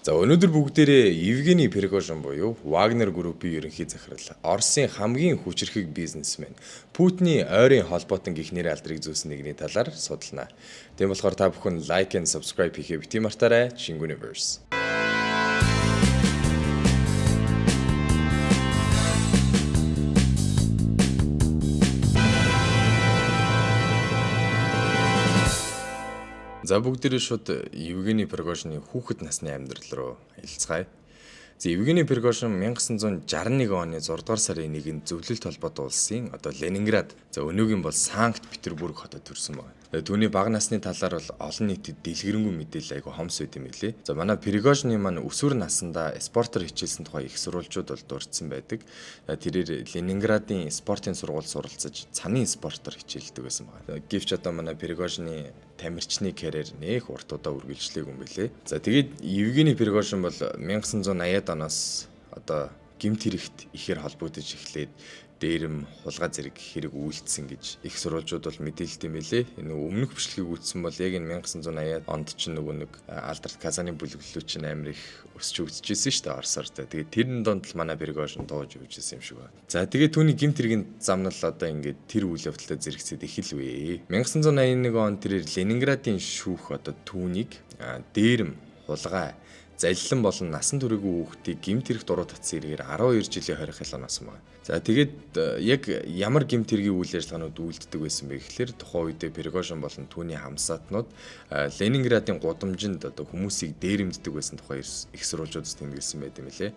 За, өнөөдөр бүгдээрээ Евгений Пригожин буюу Вагнер группийн ерөнхий захирал, Оросын хамгийн хүчирхэг бизнесмен, Путиний ойрын холбоотон гэх нэр алдрыг зүүсэн нэгний талаар судална. Тийм болохоор та бүхэн like and subscribe хийхээ бити мартаарай. Universe. За, бүгдээрээ шууд Евгений Пригожины хүүхэд насны амьдрал руу аялцгаая. За, Евгений Пригожин 1961 оны 6 дугаар сарын 1-нд Зөвлөлт холбоот улсын одоо Ленинград, за өнөөгийн бол Санкт Петербург хотод төрсэн байна. Түүний бага насны талаар бол олон нийтэд дэлгэрэнгүй мэдээлэл айгүй хомс байд юм билээ. За, манай Пригожины маань өсвөр насндаа спортоор хичээлсэн тухай их сурвалжууд бол дурдсан байдаг. Тэрээр Ленинградын спортын сургууль суралцаж цанын спортоор хичээлдэг байсан байна. Гэвч одоо манай Пригожины тамирчны карьер нэх урт удаа үргэлжлээг юм билээ. За, тэгээд Евгений Пригожин бол 1980-ад оноос одоо гэмт хэрэгт ихээр холбогдож эхлээд дээрэм, хулгай зэрэг хэрэг үйлдсэн гэж их сурвалжууд бол мэдээлэлт юм билээ. Энэ өмнөх бичлэгийг үзсэн бол яг энэ 1980-ад онд чинь нөгөө нэг алдарт Казаны бүлэглэлүүд чинь амар их өсч өгдөжсэн шүү дээ Оросоор. Тэгээд тэрэн донд л манай Пригожин дууж явж исэн юм шиг байна. За, тэгээд түүний гэмт хэргийн замнал одоо ингээд тэр үйл явдалтай зэрэгцээд эхэлвэ. 1981 онд тэрээр Ленинградын шүүх одоо түүнийг дээрэм, хулгай, залилан болон насан туршгүй хүүхдийг гэмт хэрэг дуруу татсан хэрэгээр 12 жилийн хорих хэл оноосон байна. За, тэгээд яг ямар гэмт хэргийн үйл ажиллагаанууд үйлддэг байсан бэ гэхлээр тухайн үедээ Пригожин болон түүний хамсаатнууд Ленинградын гудамжинд одоо хүмүүсийг дээрэмддэг байсан тухай их сурвалжуудад тэмдэглэсэн байт юм лээ.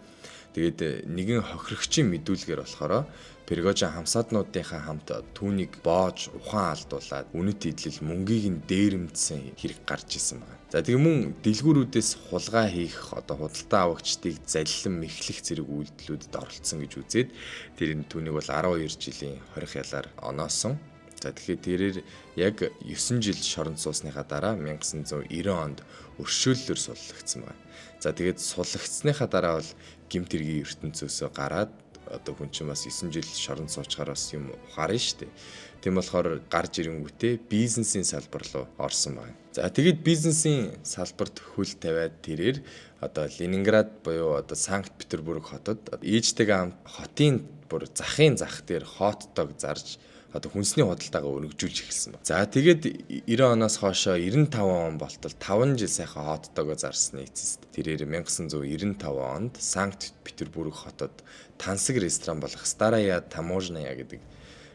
Тэгээд нэгэн хохирогчийн мэдүүлгээр болохоор Пригожин хамсаатнуудынхаа хамт түүнийг боож ухаан алдуулаад үнэт идэл мөнгийг нь дээрэмдсэн хэрэг гарч исэн байна. За, тэгээ мөн дэлгүүрүүдээс хулгай хийх, одоо худалдан авагчдыг залилан мэхлэх зэрэг үйлдэлүүдэд оролцсон гэж үзээд тэр энэ түүнийг бол 12 жилийн хорих ялаар оноосон. За, тэгэхээр тэрээр яг 9 жил шоронд суусныхаа дараа 1990 онд өршөөллөөр суллагдсан байна. За, тэгээд суллагдсныхаа дараа бол гэмт хэргийн ертөнцөөсөө гараад одоо хүн чинь бас 9 жил шоронд суучгаар бас юм ухаарна шүү дээ. Тийм болохоор гарч ирэнгүүтээ бизнесийн салбар руу орсон байна. За, тэгээд бизнесийн салбарт хөл тавиад тэрээр одоо Ленинград буюу одоо Санкт Петербург хотод ээжтэйгээ хамт хотын бүр захын зах дээр хот дог зарж одоо хүнсний худалдаагаа өргөжүүлж эхэлсэн байна. За, тэгээд 90 оноос хойшоо 95 он болтол 5 жил сайхан хот догоо зарсны эцэст тэрээр 1995 онд Санкт Петербург хотод тансаг ресторан болох Старая Таможная гэдэг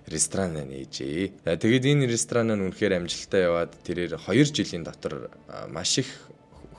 ресторан нээжээ. За, тэгээд энэ ресторан нь үнэхээр амжилттай яваад тэрээр 2 жилийн дотор маш их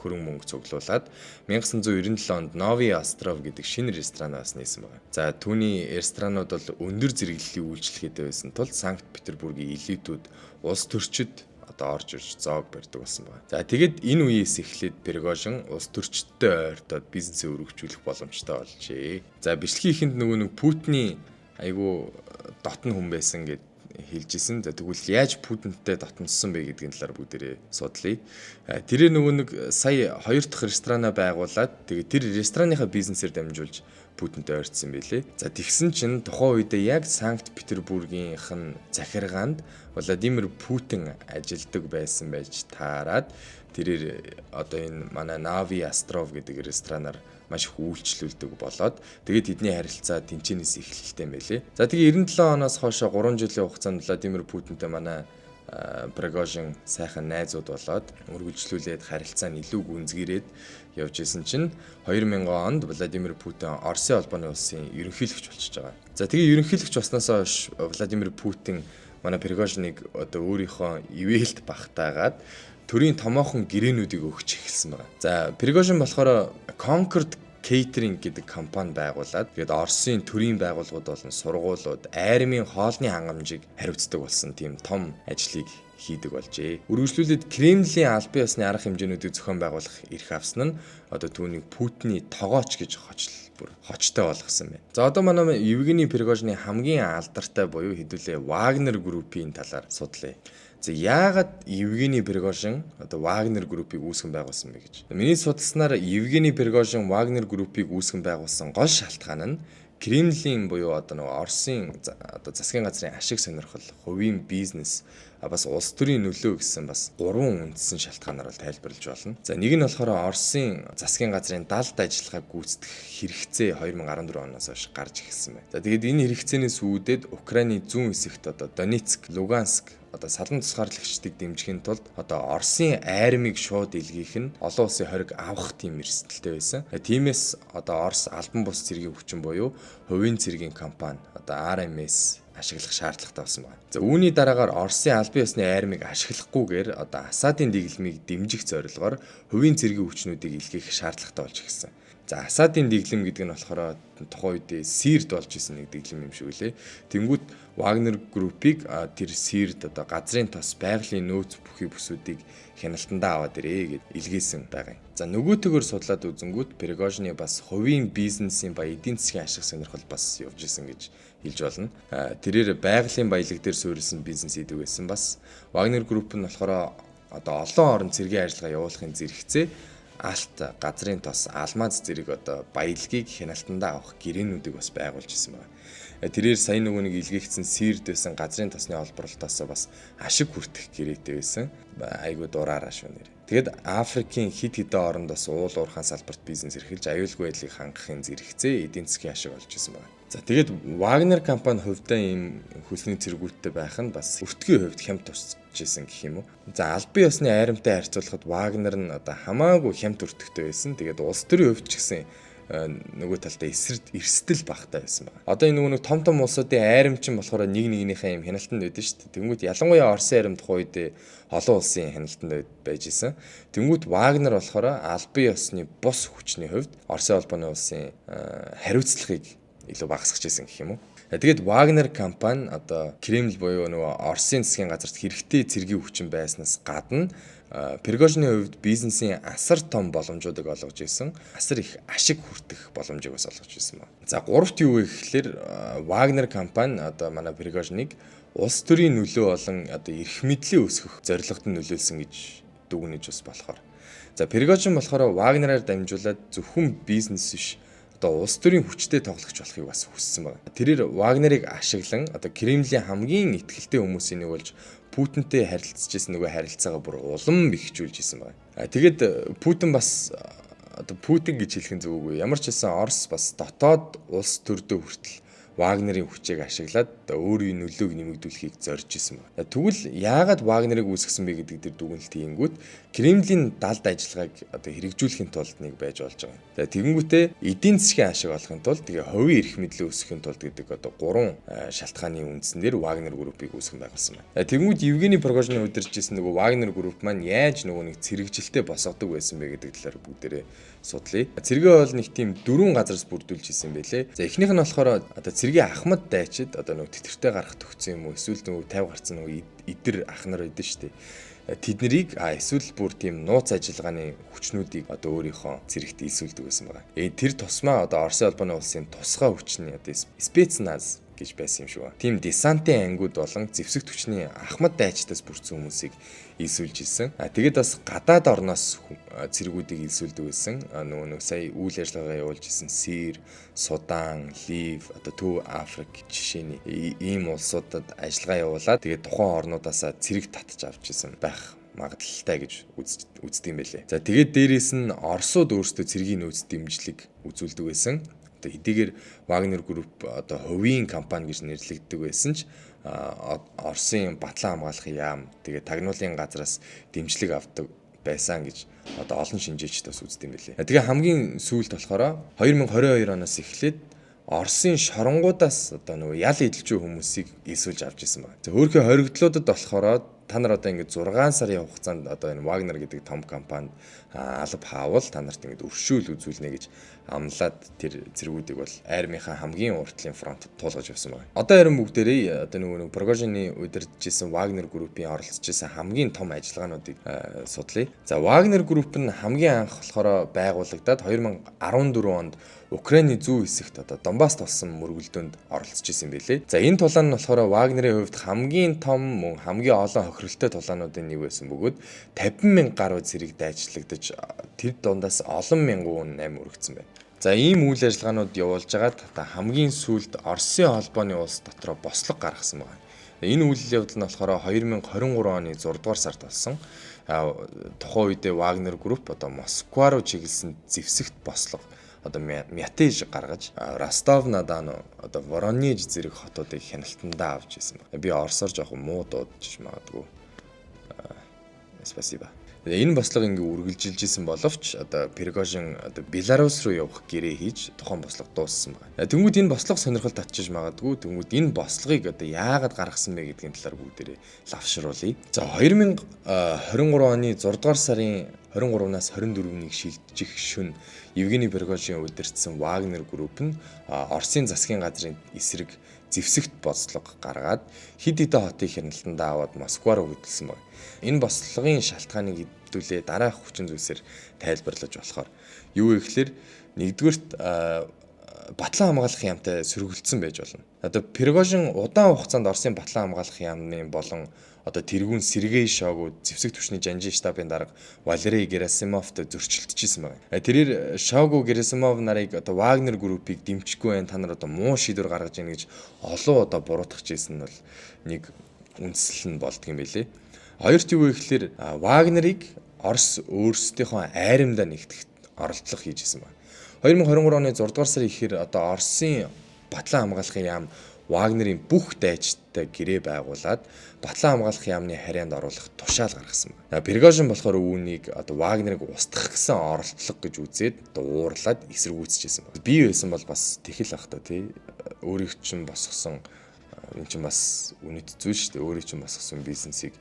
хөрөнгө мөнгө цуглуулад 1997 онд Нови Остров гэдэг шинэ ресторанаас нээсэн байна. За, түүний ресторанууд бол өндөр зэрэглэлийн үйлчилгээтэй байсан тул Санкт Петербургийн элитүүд, улс төрчид одоо орж ирж зоог барьдаг болсон байна. За, тэгээд энэ үеэс эхлээд Пригожин улс төрчдтэй ойртоод бизнесээ өргөжүүлэх боломжтой болжээ. За, бичлэгийн эхэнд нөгөө нэг Путиний айгүй дотн хүн байсан гэд хэлжсэн. За, тэгвэл яаж Путинтэй дотноссон бэ гэдгийн талаар бүгдээрээ судлая. Тэрээр нөгөө нэг сая хоёр дахь ресторанаа байгуулад тэгээд тэр рестораныхаа бизнесээр дамжуулж Путинтэй ойртсон байлээ. За, тэгсэн чинь тухайн үедээ яг Санкт Петербургийнх нь захиргаанд Владимир Путин ажилдаг байсан байж таарад тэрээр одоо энэ манай Нави Остров гэдэг ресторанаар маш их үйлчлүүлдэг болоод тэгээд тэдний харилцаа тэнчэнээс эхлэлтэй юм байлээ. За, тэгээ 97 оноос хойш 3 жилийн хугацаанд Владимир Путинтэй манай Пригожин сайхан найзууд болоод үргэлжлүүлээд харилцаа нь илүү гүнзгийрээд явж исэн чинь 2000 онд Владимир Путин Оросын холбооны улсын ерөнхийлөгч болчихж байгаа. За, тэгээ ерөнхийлөгч болсноос хойш Владимир Путин манай Пригожиныг одоо өөрийнхөө ивээлд багтаагаад төрийн томоохон гэрээнүүдийг өгч эхэлсэн байна. За, Пригожин болохоор Concord Catering гэдэг компани байгуулад тэгээд Оросын төрийн байгууллагууд болон сургуулиуд, армийн хоолны хангамжийг хариуцдаг болсон тийм том ажлыг хийдэг болжээ. Үргэлжлүүлээд Кремлийн албан ёсны арга хэмжээнүүдийг зохион байгуулах эрх авсан нь одоо түүнийг Путиний тогооч гэж хочл бүр хочтой болгосон байна. За, одоо манай Евгений Пригожины хамгийн алдартай буюу хэдүүлээ Вагнер группийн талаар судлаа. За, яагаад Евгений Пригожин одоо Вагнер группийг үүсгэн байгуулсан бэ гэж. Миний судалснаар Евгений Пригожин Вагнер группийг үүсгэн байгуулсан гол шалтгаан нь Кремлийн буюу одоо нөгөө Оросын одоо засгийн газрын ашиг сонирхол, хувийн бизнес, бас улс төрийн нөлөө гэсэн бас гурван үндсэн шалтгаанаар бол тайлбарлаж болно. За, нэг нь болохоор Оросын засгийн газрын далд ажиллагааг гүйцэтгэх хэрэгцээ 2014 оноос хойш гарч эхэлсэн байна. За, тэгээд энэ хэрэгцээнээс үүдээд Украины зүүн хэсэгт одоо Донецк, Луганск одоо салан тусгаарлагчдыг дэмжихийн тулд одоо Оросын армийг шууд илгээх нь олон улсын хориг авах тийм эрсдэлтэй байсан. Тиймээс одоо Орос албан бус цэргийн хүчин буюу хувийн цэргийн компани одоо RMS ашиглах шаардлагатай болсон байна. За, үүний дараагаар Оросын албан ёсны армийг ашиглахгүйгээр одоо Асадын дэглэмийг дэмжих зорилгоор хувийн цэргийн хүчнүүдийг илгээх шаардлагатай болж эхэлсэн. За, Асадын дэглэм гэдэг нь болохоор тухайн үед Сирд болж исэн нэг дэглэм юм шиг үлээ. Тэнгүүт Wagner Group-ыг тэр Сирд одоо газрын тос, байгалийн нөөц бүхий бүсүүдийг хяналтандаа аваад ирээ гэд илгээсэн байгаа юм. За, нөгөөтэйгөр судлаад үзэнгүүт Пригожины бас хувийн бизнесийн ба эдийн засгийн ашиг сонирхол бас явж исэн гэж хэлж болно. Тэрээр байгалийн баялаг дээр суурилсан бизнес хийдэг байсан бас. Wagner Group нь болохоор одоо олон орон цэргийн ажиллагаа явуулахын зэрэгцээ алт, газрын тос, алмаз зэрэг одоо баялагийг хяналтандаа авах гэрээнүүдийг бас байгуулж ирсэн байна. Тэрээр сая нөгөө нэг илгээгдсэн Сирд байсан газрын тосны олборлолтоос бас ашиг хүртэх гэрээтэй байсан. Айгуу дураараа шүү нэр. Тэгэд Африкийн хэд хэдэн оронд бас уул уурхайн салбарт бизнес эрхэлж аюулгүй байдлыг хангахын зэрэгцээ эдийн засгийн ашиг олж ирсэн байна. За, тэгээд Wagner компани хувьдаа ийм хөлсний цэргүүттэй байх нь бас өртгийн хувьд хямд тусч исэн гэх юм уу. За, албан ёсны айрамтай харьцуулахад Wagner нь одоо хамаагүй хямд өртөгтэй байсан. Тэгээд улс төрийн хувьд ч гэсэн нөгөө талдаа эрсдэл багтай байсан байна. Одоо энэ нөгөө нэг том том улсуудын айрамчин болохоор нэг нэгнийхээ юм хяналтанд байдаг шүү дээ. Тэнгүүт ялангуяа Оросын айрам тухайн үед олон улсын хяналтанд байж исэн. Тэнгүүт Вагнер болохоор албан ёсны бус хүчний хувьд Оросын холбооны улсын хариуцлагыг илүү багасгаж исэн гэх юм уу. Тэгээд Вагнер компани одоо Кремль буюу нөгөө Оросын засгийн газарт хэрэгтэй цэргийн хүчин байснаас гадна Пригожины хувьд бизнесийн асар том боломжуудыг олгож исэн. Асар их ашиг хүртэх боломжийг бас олгож исэн ба. За, гуравт юу вэ гэхлээр Вагнер компани одоо манай Пригожиныг улс төрийн нөлөө болон одоо эрх мэдлийг өсгөх зорилгод нь нөлөөлсөн гэж дүгнэж бас болохоор. За, Пригожин болохоор Вагнераар дамжуулаад зөвхөн бизнес биш, одоо улс төрийн хүчтэй тоглогч болохыг бас хүссэн байна. Тэрээр Вагнерыг ашиглан одоо Кремлийн хамгийн итгэлтэй хүмүүсийн нэг болж Путинтэй харилцаж исэн нөгөө харилцаагаа бүр улам бэхжүүлж исэн байна. Тэгээд Путин бас одоо Путин гэж хэлэх нь зөв үгүй. Ямар ч байсан Орос бас дотоод улс төрдөө хүртэл Вагнерын хүчийг ашиглаад өөрийн нөлөөг нэмэгдүүлэхийг зорж исэн байна. Тэгвэл яагаад Вагнерыг үүсгэсэн бэ гэдэг дээр дүгнэлт хийнгүүт Кремлийн далд ажиллагааг одоо хэрэгжүүлэхийн тулд нэг байж болж байгаа юм. За, тэгэнгүүтээ эдийн засгийн ашиг олохын тулд, тэгээ хувийн эрх мэдлээ өсгөхийн тулд гэдэг одоо гурван шалтгааны үндсэн дээр Вагнер группийг үүсгэн байгуулсан байна. Тэгэнгүүт Евгений Пригожины удирдах исэн нөгөө Вагнер групп маань яаж нөгөө нэг цэрэгжилтэд босгодог байсан бэ гэдэг талаар бүгдээрээ судлая. Цэргээ бол нэг тийм дөрвөн газараас бүрдүүлж исэн байлээ. За, эхнийх нь болохоор одоо цэргийн ахмад дайчид, одоо нөгөө тэтэртэй гарах төгцсөн юм уу, эсвэл нөгөө 50 гарцсан нөгөө идэр ах нар байдаг шүү дээ. Тэднийг эсвэл бүр тийм нууц ажиллагааны хүчнүүдийг одоо өөрийнхөө цэрэгт илсүүлдэг байсан байгаа. Тэр тусмаа одоо Оросын холбооны улсын тусгай хүчний одоо спецназ гэж байсан юм шиг байна. Тийм десантын ангиуд болон зэвсэг түвшний ахмад дайчдаас бүрдсэн хүмүүсийг илсүүлж ирсэн. Тэгээд бас гадаад орноос цэргүүдийг илсүүлдэг байсан. Нөгөө нэг сая үйл ажиллагаа явуулж исэн Сир, Судан, Лив, одоо Төв Африк жишээний ийм улсуудад ажиллагаа явуулаад тэгээд тухайн орнуудаасаа цэрэг татж авч исэн байх магадлалтай гэж үздэг юм байлээ. За, тэгээд дээрээс нь Оросууд өөрсдөө цэргийн нөөц дэмжлэг үзүүлдэг байсан. Одоо хэдийгээр Wagner Group одоо хувийн компани гэж нэрлэгддэг байсан ч Оросын батлан хамгаалах яам, тэгээд тагнуулын газраас дэмжлэг авдаг байсан гэж одоо олон шинжээчд бас үздэг юм байлээ. Тэгээ хамгийн сүүлд болохоор 2022 оноос эхлээд Оросын шоронгуудаас одоо нөгөө ял эдэлжүү хүмүүсийг элсүүлж авч ирсэн байна. За, хөөрхөн хоригдлуудад болохоор та нар одоо ингээд 6 сарын хугацаанд одоо энэ Wagner гэдэг том компанид алба хаавал та нарт ингээд өршөөл үзүүлнэ гэж амлаад тэр цэргүүдийг бол армийнхаа хамгийн уртлын фронтод туулгаж явсан байна. Одоо харин бүгдээрээ одоо нөгөө нэг Пригожины удирдах исэн Wagner Group-ийн оролцож исэн хамгийн том ажиллагаануудыг судлая. За, Wagner Group нь хамгийн анх болохоор байгуулагдаад 2014 онд Украины зүүн хэсэгт одоо Донбасс болсон мөргөлдөөнд оролцож исэн байлээ. За, энэ тулаан нь болохоор Вагнерын хувьд хамгийн том мөн хамгийн олон хохиролтой тулаануудын нэг байсан бөгөөд 50 мянга гаруй цэрэг дайчлагдаж тэр дундаас олон мянган хүн амь өргөцсөн байна. За, ийм үйл ажиллагаанууд явуулж байгаад хамгийн сүүлд Оросын холбооны улс дотроо бослого гаргасан байна. Энэ үйл явдал нь болохоор 2023 оны 6 дугаар сард болсон. Тухайн үедээ Wagner Group одоо Москва руу чиглэсэн зэвсэгт бослого одоо мятеж гаргаж Ростов на Дону, одоо Воронеж зэрэг хотуудыг хяналтандаа авч ирсэн байна. Би орсоор жоохон муу дуудаж магадгүй. Спасибо. Энэ бослого ингээ үргэлжилж исэн боловч одоо Пригожин одоо Беларусь руу явах гэрээ хийж тухайн бослого дууссан байна. Тэнгүүд энэ бослого сонирхол татчиж магадгүй. Тэнгүүд энэ бослогыг одоо яагаад гаргасан бэ гэдгийн талаар бүгдээрээ лавшруулъя. За, 2023 оны 6 дугаар сарын 23-наас 24-нийг шилжих шөнө Евгений Пригожин удирдсан Wagner Group нь Оросын засгийн газрын эсрэг зэвсэгт бослого гаргаад хэд хэдэн хотыг хяналтандаа аваад Москва руу хөдөлсөн байна. Энэ бослогын шалтгааныг хэдүүлээ дараах хүчин зүйлсээр тайлбарлаж болохоор юу вэ гэхээр, нэгдүгээрт, батлан хамгаалах яамтай сөргөлдсөн байж болно. Одоо Пригожин удаан хугацаанд Оросын батлан хамгаалах яамны болон одоо тэргүүн Сергей Шойгу, зэвсэг түвшний жанжин штабын дарга Валерий Герасимовтой зөрчилдөж байна. Тэрээр Шойгу, Герасимов нарыг одоо Вагнер группийг дэмжихгүй байна, та нар одоо муу шийдвэр гаргаж ийн гэж олон удаа буруутгах байсан нь бол нэг үндсэл нь болдго юм билээ. Хоёрт юу вэ гэхээр, Вагнерыг Орос өөрсдийнхөө айрамдаа нэгтгэх оролдлого хийж исэн байна. 2023 оны 6 дугаар сарын ихээр одоо Оросын батлан хамгаалахын яам Вагнерын бүх дайчтай гэрээ байгуулад батлан хамгаалах яамны харьяанд оруулах тушаал гаргасан байна. Пригожин болохоор үүнийг одоо Вагнерыг устгах гэсэн оролдлого гэж үзээд одоо уурлаад эсэргүүцчихсэн байна. Би байсан бол бас тэхэл ах та, тий. Өөрийг чинь босгосон, энэ чинь бас үнэт зүйл шүү дээ. Өөрийг чинь босгосон бизнесийг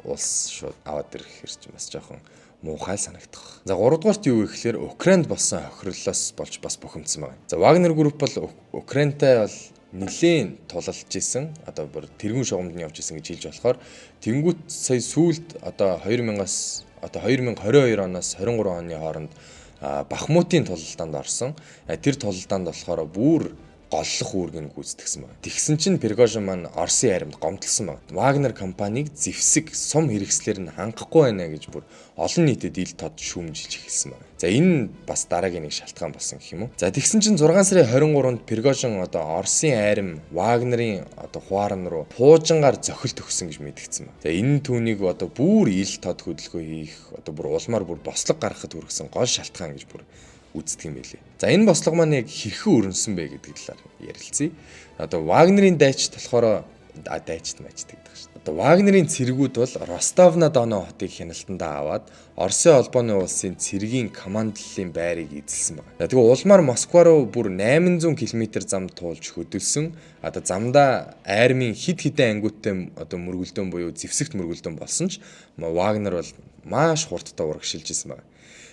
улс шууд аваад ирэхэр чинь бас жоохон муухай санагдах. За, 3 дугаарт юу вэ гэхээр, Украинд болсон хохирлоос болж бас бухимдсан байна. За, Wagner Group бол Украинтай бол нэлээд тулалж исэн. Одоо бүр тэргүүн шугамд нь явж исэн гэж хэлж болохоор, тэнгуут сая сүүлд одоо 2000-аас одоо 2022 оноос 23 оны хооронд Бахмутын тулалдаанд орсон. Тэр тулалдаанд болохоор бүр голлох үүргийг гүйцэтгэсэн байна. Тэгсэн чинь Пригожин маань Оросын харимд гомдолсон байна. Вагнер компанийг зэвсэг сум хэрэгслэр нь хангахгүй байна гэж бүр олон нийтэд ил тод шүүмжилж эхэлсэн байна. За, энэ бас дараагийн нэг шалтгаан болсон гэх юм уу. За, тэгсэн чинь 6 сарын 23-нд Пригожин одоо Оросын айрам Вагнерын одоо хуаран руу пуужингаар зохилт өгсөн гэж мэдгдсэн байна. За, энэ түүнийг одоо бүр ил тод хөдөлгөөн хийх, одоо бүр улмаар бүр бослого гаргахад хүргэсэн гол шалтгаан гэж бүр үздэг юм билээ. За, энэ бослого маань яг хэрхэн өрнөсөн бэ гэдэг талаар ярилцъя. Одоо Вагнерын дайчид болохоор дайчид мажид гэдэг шүү дээ. Одоо Вагнерын цэргүүд бол Ростов на Доно хотыг хяналтандаа аваад Оросын холбооны улсын цэргийн командлалын байрыг эзэлсэн байна. Тэгээ улмаар Москва руу бүр 800 км зам туулж хөдөлсөн. Одоо замдаа армийн хэд хэдэн ангиудтай одоо мөргөлдөөн буюу зэвсэгт мөргөлдөөн болсон ч Вагнер бол маш хурдтай урагшилж исэн байна.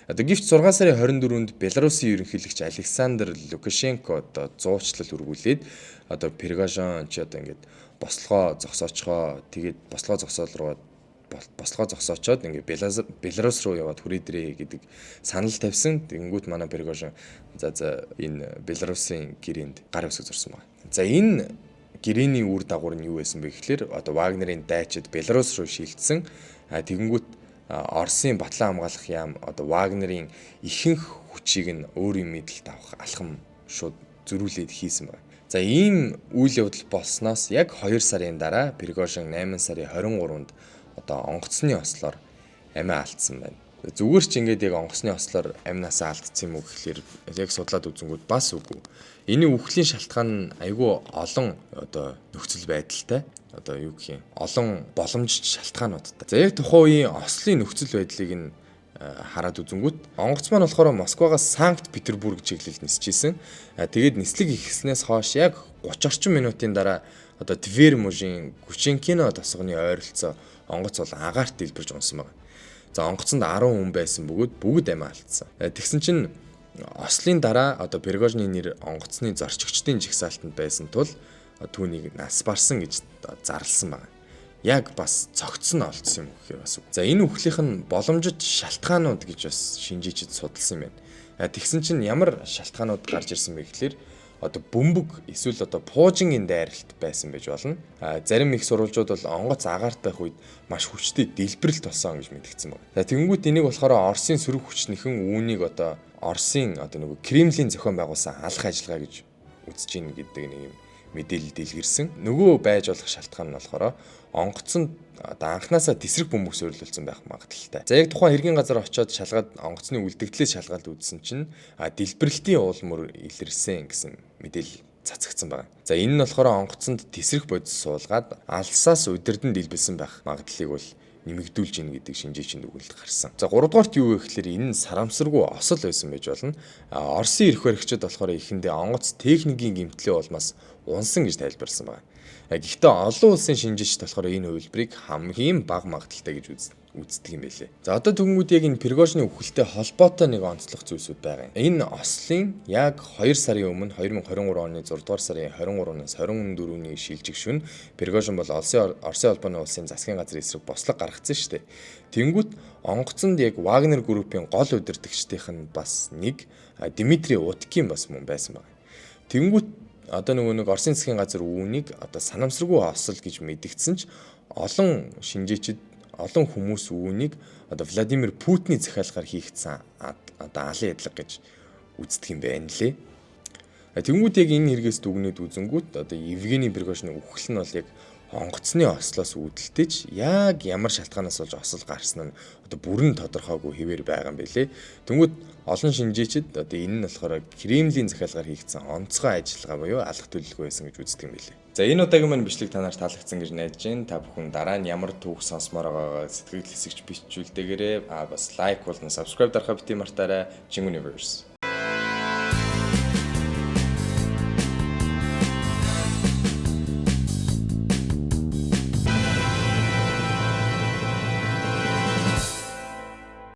Одоо гэвч 6 сарын 24-нд Беларусын ерөнхийлөгч Александр Лукашенко одоо зуучлал үргүүлээд одоо Пригожин чи одоо ингээд бослогоо зогсоочхоо, тэгээд бослогоо зогсоол руу бослогоо зогсоочоод ингээд Беларус руу яваад хүрээдрээ гэдэг санал тавьсан. Тэгэнгүүт манай Пригожин за энэ Беларусын гэрээнд гар үсэг зурсан байна. За, энэ гэрээний үр дагавар нь юу байсан бэ гэхлээр, одоо Вагнерын дайчид Беларус руу шилжсэн. Тэгэнгүүт Оросын батлан хамгаалах яам одоо Вагнерын ихэнх хүчийг нь өөрийн мэдэлд авах алхам шууд зөрүүлээд хийсэн байна. За, ийм үйл явдал болсноос яг 2 сарын дараа Пригожин 8 сарын 23-нд одоо онгоцны ослоор амиа алдсан байна. Зүгээр ч ингээд яг онгоцны ослоор амиасаа алдсан юм уу гэхлээр яг судлаад үзэнгүүт бас үгүй. Энэ үхлийн шалтгаан нь айгүй олон одоо нөхцөл байдалтай, одоо юу гэх юм, олон боломж шалтгаануудтай. За, яг тухайн үеийн ослын нөхцөл байдлыг нь хараад үзэнгүүт онгоц маань болохоор Москвагаас Санкт Петербург чиглэлд нисэж исэн. Тэгээд нислэг ихснээс хойш яг 30 орчим минутын дараа одоо Тверь мужийн Гученкино тосгоны ойролцоо онгоц бол агаарт дэлбэрж унсан байна. За, онгоцонд 10 хүн байсан бөгөөд бүгд амиа алдсан. Тэгсэн чинь ослын дараа одоо Пригожины нэр онгоцны зорчигчдын жагсаалтанд байсан тул түүнийг нас барсан гэж зарласан байна. Яг бас цогцсон нь олдсон юм гэхээр бас. За, энэ үхлийнх нь боломжит шалтгаанууд гэж бас шинжээчид судалсан юм байна. Тэгсэн чинь ямар шалтгаанууд гарч ирсэн бэ гэхлээр, одоо бөмбөг эсвэл одоо пуужингийн дайралт байсан байж болно. Зарим их сурвалжууд бол онгоц агаарт байх үед маш хүчтэй дэлбэрэлт болсон гэж мэдгдсэн байна. За, тэгэнгүүт энийг болохоор Оросын сөрөг хүчнийхэн үүнийг одоо Оросын одоо нөгөө Кремлийн зохион байгуулсан алах ажиллагаа гэж үзэж гин гэдэг нэг юм мэдээлэл дэлгэрсэн. Нөгөө байж болох шалтгаан нь болохоор онгоцонд одоо анханасаа тэсрэх бөмбөг суурилуулсан байх магадлалтай. За, яг тухайн хэргийн газар очиод шалгаад, онгоцны үлдэгдлээс шалгаад үзсэн чинь дэлбэрэлтийн уул мөр илэрсэн гэсэн мэдээлэл цацагдсан байна. За, энэ нь болохоор онгоцонд тэсрэх бодис суулгаад алсаас удирдан дэлбэлсэн байх магадлалыг бол нэмэгдүүлж гин гэдэг шинжээчийн дүгнэлт гарсан. За, гуравдугаарт юу вэ гэхээр энэ нь сарамсаргүй осол байсан байж болно. Оросын эрх баригчид болохоор эхэндээ онгоц техникийн гэмтлийн улмаас унсан гэж тайлбарласан байна. Гэхдээ олон улсын шинжээчид болохоор энэ хувилбарыг хамгийн бага магадлалтай гэж үздэг юм байлээ. За, одоо тэгэнгүүт яг энэ Пригожины үхэлтэй холбоотой нэг онцлог зүйлсүүд байгаа юм. Энэ ослын яг 2 сарын өмнө, 2023 оны 6 дугаар сарын 23-наас 24-ний шилжих шөнө Пригожин бол Оросын холбооны улсын засгийн газрын эсрэг бослого гаргацсан шүү дээ. Тэнгүүт онгоцонд яг Вагнер группийн гол удирдагчдынх нь бас нэг Дмитрий Уткин бас мөн байсан байна. Тэнгүүт одоо нөгөө нэг Оросын засгийн газар үүнийг одоо санамсаргүй осол гэж мэдэгдсэн ч олон шинжээчид, олон хүмүүс үүнийг одоо Владимир Путиний захиалгаар хийгдсэн одоо алын ядлага гэж үздэг юм байна лээ. Тэнгүүд яг энэ хэрэгээс дүгнээд үзэнгүүт одоо Евгений Пригожины үхэл нь бол яг онгоцны ослоос үүдэлтэй ч яг ямар шалтгаанаас болж осол гарсан нь одоо бүрэн тодорхойгүй хэвээр байгаа юм билээ. Тэнгүүд олон шинжээчид одоо энэ нь болохоор Кремлийн захиалгаар хийгдсэн онцгой ажиллагаа буюу алах төлөвлөгөө байсан гэж үздэг юм билээ. За, энэ удаагийн маань бичлэг та нарт таалагдсан гэж найдаж байна. Та бүхэн дараа нь ямар түүх сонсомоор байгаагаа сэтгэгдэл хэсэгт бичүүлдээгээрэй. А бас like болон subscribe дарахаа битгий мартаарай. Universe.